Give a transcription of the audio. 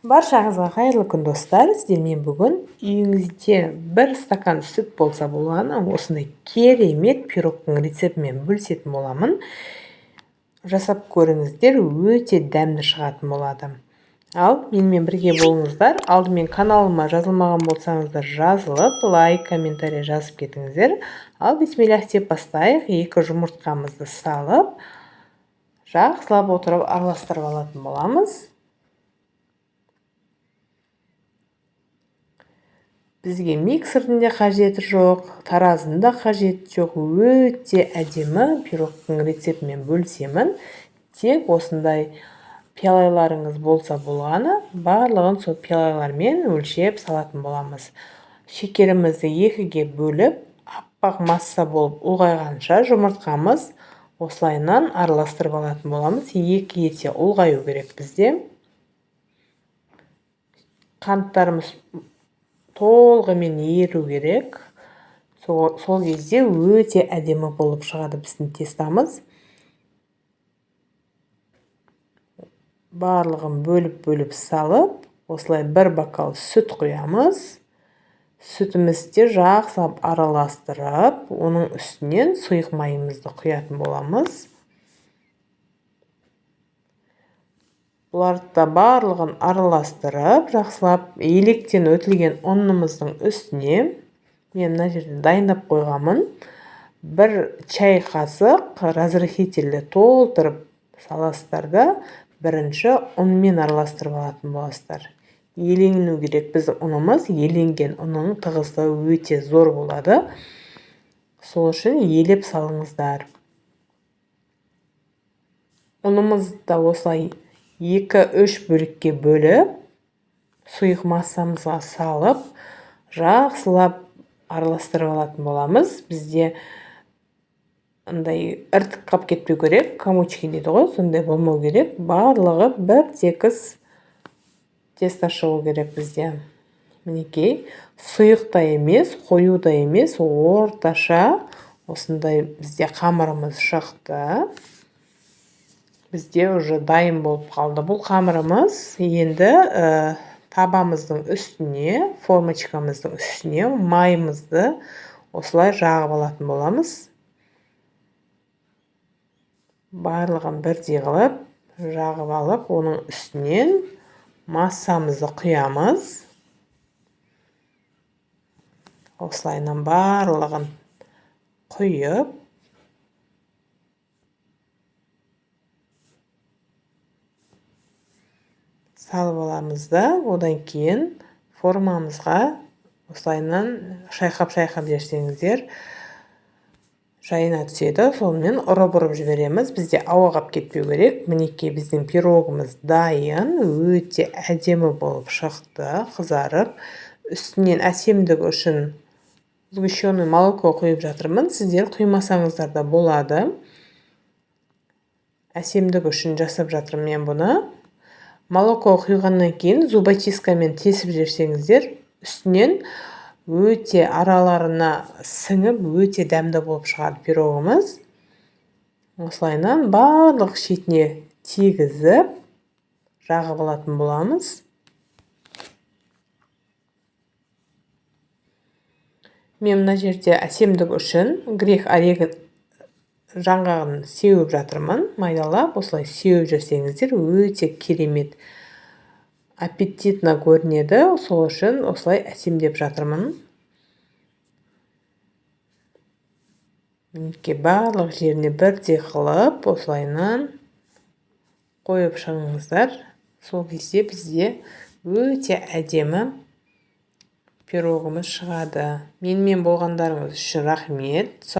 Баршаңызға қайырлы күн, достар! Сіздермен бүгін үйіңізде бір стакан сүт болса болғаны, осындай керемет пирогтың рецептімен бөлісетін боламын. Жасап көріңіздер, өте дәмді шығатын болады. Ал менімен бірге болыңыздар. Алдымен каналыма жазылмаған болсаңыздар, жазылып, лайк, комментарий жазып кетіңіздер. Ал бисмиллах деп бастайық. 2 жұмыртқамызды салып, жақсылап отырып араластырып алатын боламыз. Бізге миксердің де қажеті жоқ, таразының да қажеті жоқ. Өте әдемі пирогтың рецептімен бөлісемін. Тек осындай пиалаларыңыз болса болғаны, барлығын сол пиалалармен өлшеп салатын боламыз. Шекерімізді 2-ге бөліп, аппақ масса болып ұлғайғанша жұмыртқамыз осылайынан араластырып алатын боламыз. 2 есе ұлғаю керек бізде. Қанттарымыз толығымен еру керек. Сол кезде өте әдемі болып шығады біздің тестамыз. Барлығын бөліп-бөліп салып, осылай бір бокал сүт құямыз. Сүтімізді жақсылап араластырып, оның үстінен сұйық майымызды құятын боламыз. Бұларды да барлығын араластырып, жақсылап електен өтілген ұнымыздың үстіне мен мына жерде дайындап қойғанмын. 1 чай қасық разрыхительді толтырып саласыздар да, бірінші ұнмен араластырып алатын боласыздар. Елену керек біздің ұнымыз, еленген ұнның тығыздығы өте зор болады. Сол үшін елеп салыңыздар. Ұнымызды да осылай 2-3 бөлікке бөліп, сұйық массамызға салып, жақсылап араластырып алатын боламыз. Бізде андай іртік қап кетпеу керек, комочки дейді ғой, сондай болмау керек. Барлығы бір тегіс тесто шығу керек бізде. Мінекей, сұйық та емес, қою да емес, орташа осындай бізде қамырымыз шықты. Бізде уже дайын болып қалды бұл қамырымыз. Енді табамыздың үстіне, формочкамыздың үстіне майымызды осылай жағып алатын боламыз. Барлығын бірдей қылып жағып алып, оның үстінен массамызды құямыз. Осылайынан барлығын құйып, салып аламыз да, одан кейін формамызға осылайынан шайқап-шайқап жіберсеңіздер жайына түседі. Сонымен ұрып-ұрып жібереміз. Бізде ауа қап кетпеу керек. Мінекей, біздің пирогымыз дайын, өте әдемі болып шықты, қызарып. Үстінен әсемдік үшін сгущенный молоко құйып жатырмын. Сіздер құймасаңыздар да болады. Әсемдік үшін жасап жатырмын мен бұны. Молоко құйғаннан кейін зубочисткамен тесіп жіберсеңіздер, үстінен өте араларына сіңіп, өте дәмді болып шығады пирогымыз. Осылайынан барлық шетіне тигізіп, жағып алатын боламыз. Мен мына жерде әсемдік үшін грех орехын жаңғағын сеуіп жатырмын, майдалап осылай сеуіп жүрсеңіздер өте керемет аппетитно көрінеді. Сол үшін осылай әсемдеп жатырмын. Мінекей, барлық жеріне бірдей қылып осылайынан қойып шығыңыздар. Сол кезде бізде өте әдемі пирогымыз шығады. Менімен болғандарыңыз үшін рахмет.